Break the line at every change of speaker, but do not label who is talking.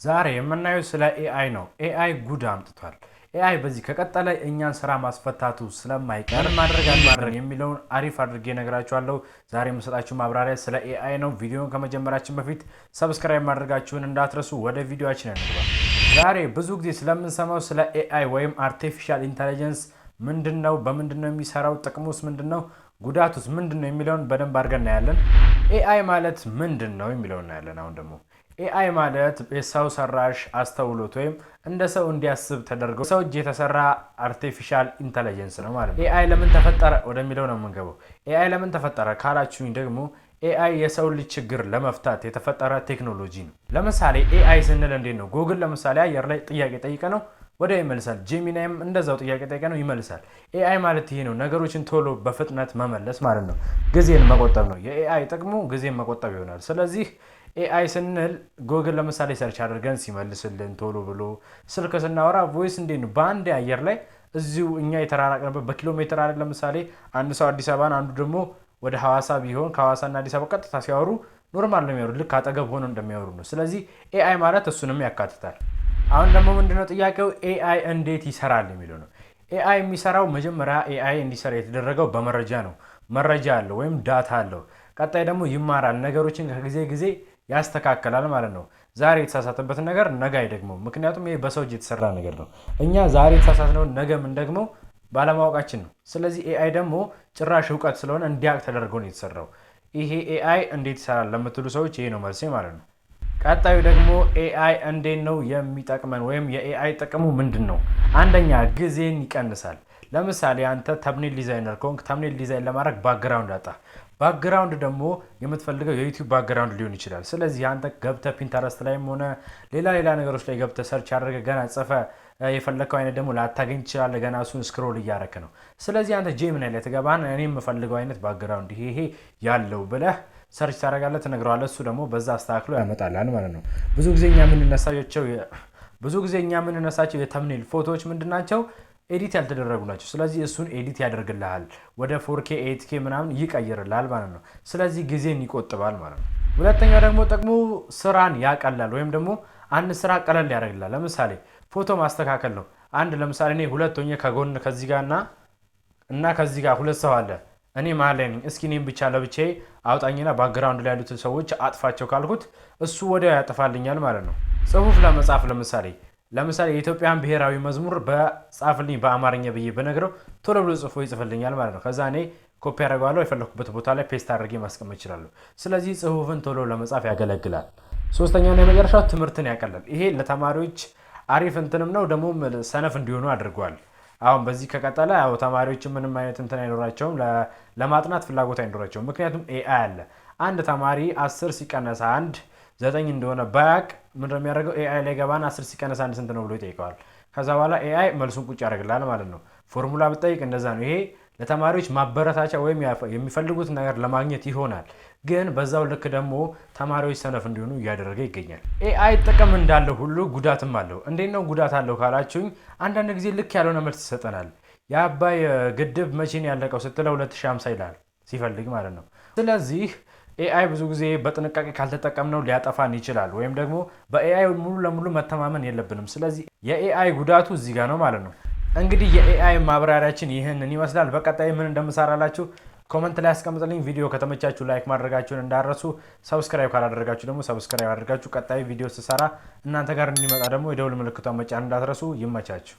ዛሬ የምናየው ስለ AI ነው። AI ጉድ አምጥቷል። AI በዚህ ከቀጠለ እኛን ስራ ማስፈታቱ ስለማይቀር ማድረግ አለብን የሚለውን አሪፍ አድርጌ እነግራችኋለሁ። ዛሬ የምሰጣችሁ ማብራሪያ ስለ AI ነው። ቪዲዮን ከመጀመራችን በፊት subscribe ማድረጋችሁን እንዳትረሱ። ወደ ቪዲዮአችን እንግባ። ዛሬ ብዙ ጊዜ ስለምንሰማው ስለ AI ወይም artificial intelligence ምንድን ነው፣ በምንድን ነው የሚሰራው፣ ጥቅሙስ ምንድን ነው፣ ጉዳቱስ ምንድን ነው የሚለውን በደንብ አድርገን እናያለን። AI ማለት ምንድን ነው የሚለውን እናያለን። አሁን ደግሞ AI ማለት የሰው ሰራሽ አስተውሎት ወይም እንደ ሰው እንዲያስብ ተደርገው ሰው እጅ የተሰራ artificial intelligence ነው ማለት ነው። AI ለምን ተፈጠረ ወደሚለው ነው የምንገባው። AI ለምን ተፈጠረ ካላችሁኝ ደግሞ AI የሰው ልጅ ችግር ለመፍታት የተፈጠረ ቴክኖሎጂ ነው። ለምሳሌ AI ስንል እንዴት ነው? ጉግል ለምሳሌ አየር ላይ ጥያቄ ጠይቀነው ወዲያው ይመልሳል። Gemini ም እንደዛው ጥያቄ ጠይቀነው ይመልሳል። AI ማለት ይሄ ነው። ነገሮችን ቶሎ በፍጥነት መመለስ ማለት ነው። ጊዜን መቆጠብ ነው። የ AI ጥቅሙ ጊዜን መቆጠብ ይሆናል። ስለዚህ AI ስንል ጉግል ለምሳሌ search አድርገን ሲመልስልን ቶሎ ብሎ፣ ስልክ ስናወራ voice እንዴት ነው በአንድ አየር ላይ እዚሁ እኛ የተራራቅንበት በኪሎ ሜትር አይደል። ለምሳሌ አንድ ሰው አዲስ አበባን አንዱ ደግሞ ወደ ሐዋሳ ቢሆን ከሐዋሳና አዲስ አበባ ቀጥታ ሲያወሩ normal ነው የሚያወሩ፣ ልክ አጠገብ ሆኖ እንደሚያወሩ ነው። ስለዚህ AI ማለት እሱንም ያካትታል። አሁን ደግሞ ምንድነው ጥያቄው? AI እንዴት ይሰራል የሚለው ነው። AI የሚሰራው መጀመሪያ AI እንዲሰራ የተደረገው በመረጃ ነው። መረጃ አለው ወይም data አለው። ቀጣይ ደግሞ ይማራል፣ ነገሮችን ከጊዜ ጊዜ ያስተካከላል ማለት ነው። ዛሬ የተሳሳተበትን ነገር ነገ አይደግመው። ምክንያቱም ይሄ በሰው እጅ የተሰራ ነገር ነው። እኛ ዛሬ የተሳሳትነውን ነገ ምንደግመው ባለማወቃችን ነው። ስለዚህ AI ደግሞ ጭራሽ እውቀት ስለሆነ እንዲያውቅ ተደርጎ ነው የተሰራው። ይሄ AI እንዴት ይሰራል ለምትሉ ሰዎች ይሄ ነው መልሴ ማለት ነው። ቀጣዩ ደግሞ AI እንዴት ነው የሚጠቅመን ወይም የ AI ጥቅሙ ምንድን ነው? አንደኛ ጊዜን ይቀንሳል። ለምሳሌ አንተ thumbnail designer ከሆንክ thumbnail design ለማድረግ background አጣ። Background ደግሞ የምትፈልገው የ YouTube background ሊሆን ይችላል። ስለዚህ አንተ ገብተህ Pinterest ላይም ሆነ ሌላ ሌላ ነገሮች ላይ ገብተህ search አድርገህ ገና ጽፈህ የፈለግከው አይነት ደግሞ ላታገኝ ትችላለህ። ገና እሱን scroll እያረክ ነው። ስለዚህ አንተ Gemini ላይ ትገባና እኔ የምፈልገው አይነት background ይሄ ይሄ ያለው ብለህ search ታደርጋለህ፣ ትነግረዋለህ። እሱ ደግሞ በዛ አስተካክሎ ያመጣልሃል ማለት ነው። ብዙ ጊዜ እኛ የምንነሳቸው የ thumbnail ፎቶዎች ምንድን ናቸው? Edit ያልተደረጉ ናቸው። ስለዚህ እሱን edit ያደርግልሃል፣ ወደ 4K 8K ምናምን ይቀይርልሃል ማለት ነው። ስለዚህ ጊዜን ይቆጥባል ማለት ነው። ሁለተኛው ደግሞ ጥቅሙ ስራን ያቀላል ወይም ደግሞ አንድ ስራ ቀለል ያደርግልሃል። ለምሳሌ ፎቶ ማስተካከል ነው። አንድ ለምሳሌ እኔ ሁለት ሆኜ ከጎን ከዚህ ጋር እና ከዚህ ጋር ሁለት ሰው አለ። እኔ መሀል ላይ ነኝ። እስኪ እኔም ብቻ ለብቻዬ አውጣኝና background ላይ ያሉትን ሰዎች አጥፋቸው ካልኩት እሱ ወዲያው ያጠፋልኛል ማለት ነው። ጽሁፍ ለመጻፍ ለምሳሌ የኢትዮጵያን ብሔራዊ መዝሙር በጻፍልኝ በአማርኛ ብዬ ብነግረው ቶሎ ብሎ ጽፎ ይጽፍልኛል ማለት ነው። ከዛ እኔ ኮፒ አደርገዋለሁ፣ የፈለኩበት ቦታ ላይ paste አድርጌ ማስቀመጥ እችላለሁ። ስለዚህ ጽሁፍን ቶሎ ለመጻፍ ያገለግላል። ሶስተኛውና የመጨረሻው ትምህርትን ያቀላል። ይሄ ለተማሪዎች አሪፍ እንትንም ነው፣ ደግሞ ሰነፍ እንዲሆኑ አድርጓል። አሁን በዚህ ከቀጠለ ያው ተማሪዎች ምንም አይነት እንትን አይኖራቸውም፣ ለማጥናት ፍላጎት አይኖራቸውም። ምክንያቱም AI አለ። አንድ ተማሪ 10 ሲቀነስ 1 9 እንደሆነ ባያቅ ምንድነው የሚያደርገው? AI ላይ ገባና 10 ሲቀነስ 1 ስንት ነው ብሎ ይጠይቀዋል። ከዛ በኋላ AI መልሱን ቁጭ ያደርግልሃል ማለት ነው። ፎርሙላ ብጠይቅ እንደዛ ነው። ይሄ ለተማሪዎች ማበረታቻ ወይም የሚፈልጉት ነገር ለማግኘት ይሆናል። ግን በዛው ልክ ደግሞ ተማሪዎች ሰነፍ እንዲሆኑ እያደረገ ይገኛል። AI ጥቅም እንዳለው ሁሉ ጉዳትም አለው። እንዴት ነው ጉዳት አለው ካላችሁኝ፣ አንዳንድ ጊዜ ልክ ያልሆነ መልስ ይሰጠናል። የአባይ ግድብ መቼ ነው ያለቀው ስትለው 2050 ይላል ሲፈልግ ማለት ነው። ስለዚህ AI ብዙ ጊዜ በጥንቃቄ ካልተጠቀምነው ሊያጠፋን ይችላል። ወይም ደግሞ በ AI ሙሉ ለሙሉ መተማመን የለብንም። ስለዚህ የ AI ጉዳቱ እዚህ ጋር ነው ማለት ነው። እንግዲህ የ AI ማብራሪያችን ይህንን ይመስላል። በቀጣይ ምን እንደምሰራላችሁ comment ላይ አስቀምጡልኝ። ቪዲዮ ከተመቻችሁ like ማድረጋችሁን እንዳትረሱ። Subscribe ካላደረጋችሁ ደግሞ subscribe አድርጋችሁ ቀጣይ ቪዲዮ ስሰራ እናንተ ጋር እንዲመጣ ደግሞ የደውል ምልክቷን መጫን እንዳትረሱ። ይመቻችሁ።